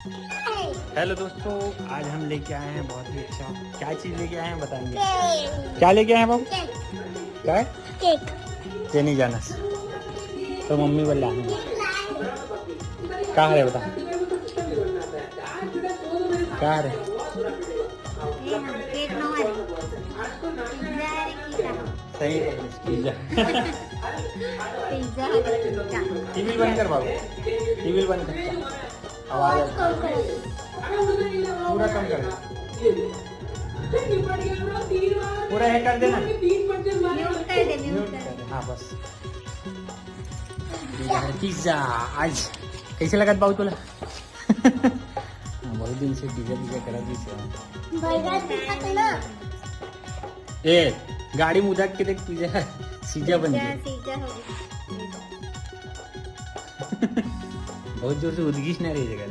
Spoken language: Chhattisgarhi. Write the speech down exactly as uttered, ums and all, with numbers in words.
हेलो दोस्तों, आज हम लेके आए हैं बहुत ही अच्छा, क्या चीज लेके आए हैं बताएंगे। क्या लेके आए हैं बाबू? क्या है? केक। ये नहीं जाना। तो मम्मी बोल रहा है, कहाँ है बता, कहाँ है? केक नवा है। पिज्जा है कि क्या? सही, पिज्जा। पिज्जा है कि क्या? टीवी बंद कर बाबू, टीवी बंद कर। आवाज आ रही है। पूरा कम कर दे। पूरा ये कर देना। म्यूट कर दे, म्यूट म्यूट कर कर दे। दे। हाँ बस। यार पिज्जा आज कैसे लगा बाबू तोला? बहुत दिन से पिज्जा पिज्जा करा दी से। बर्गर पिज्जा तो ना। ए, गाड़ी में उधर के देख, पिज्जा सीजा बन गया। सीजा हो गया। बहुत जोर से उदगिस नहीं रही जगह।